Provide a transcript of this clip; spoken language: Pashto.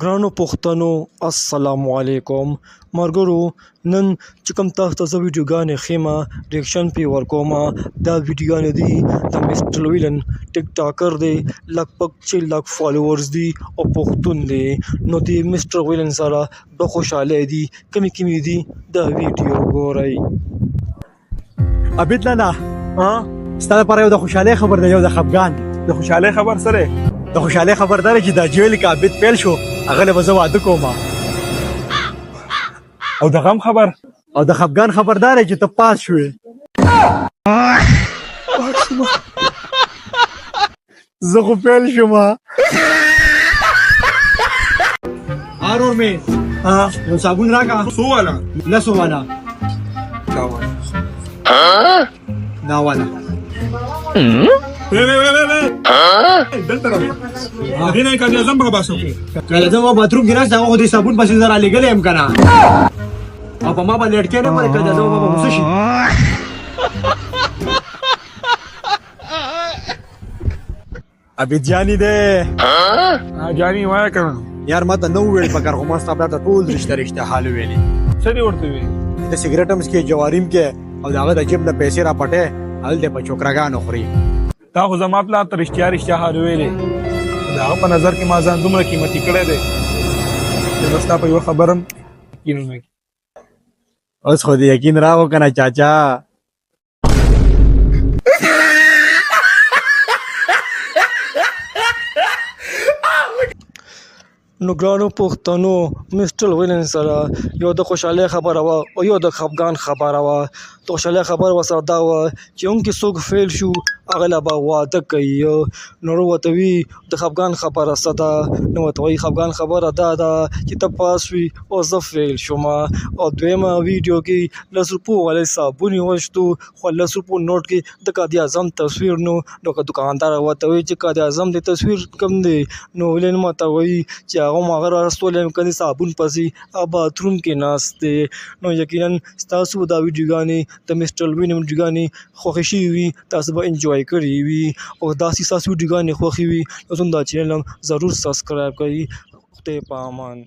ګرانو پښتنو السلام علیکم مرګرو نن چې کوم تاسو ته زه ویډیوګانې ښیم ریکشن پې ورکوم دا ویډیوګانې دي د مسټر ویلن ټیک ټاکر دی لګ پک 6 لاک فالوورز دي او پښتون دی نو د مسټر ویلن سره به خوشحالۍ دي کمې کمې دي دا ویډیو ګورئ. عبید لالا ها ستا لپاره یو د خوشحالۍ خبر دی یو د خفګان. د خوشحالۍ خبر سره د خوشحالۍ خبر دا چې دا جویل کې عابد پیل شو هغه له به زه واده کوم او د غم خبر او د خفګان خبر دا دی چې ته پاس شوې. زه خو پیل شوم. ارور مې یو صابون راکا. څو والا؟ لسو والا. دا والا دا والا. وی وی وی وی دلته راوي دې نه کله اعظم بابا سو کې کله زه ما باتروم کې ناست هغه خو دې صابون پسې زه رالیږلی یم که نه او په ما باندې اټکې نه مړې کله زه به غوسه شي. عابد جاني دی. جاني وایه که نه یار ما ته نه وویل پکار خو ما ستا پلار ته ټول رښتیا رښتیا حال ویلي. څه دې ورته ویلي؟ ته سګرټ هم څکې جواري هم کې او د هغه د جیب نه پیسې را پټې هلته په چوکراګانو خوري. تا خو زما پلار ته رښتیا رښتیا حال ویلې د هغه په نظر کې ما ځان دومره قیمتي کړی دی چې زه ستا په یوه خبره هم یقین ونه کړي. اوس خو دې یقین راغو که نه چاچا؟ نو ګرانو پښتنو مسټر ویلن سره یو د خوشحالۍ خبره وه او یو د خفګان خبره وه. د خوشحالۍ خبره ورسره دا وه چې موږ کې څوک فیل شو هغه له به واده کوي نو ورته وي د خفګان خبره څه ده نو ورته وایي خفګان خبره دا ده چې ته پاس وي او زه فیل شوم. او دویمه ویډیو کې لس روپو والے صابون یې وشتو خو لس روپو نوټ کې د قاضي اعظم تصویر نو نو که دکاندار ورته وایي چې قاضي اعظم د تصویر کوم دی نو ولې ماته وایي چې هغه ما هغه راستولی یم کنې صابون پسې هغه باتروم کې ناست دی. نو یقینا ستاسو دا ویډیوګانې د مسټر وین ویډیوګانې خوښې شوي وي تاسو به انجوای کړي وي او داسې ستاسو ویډیوګانې خوښې وي نو زموږ دا چینل هم ضرور سبسکرایب کړئ. خدای په امان.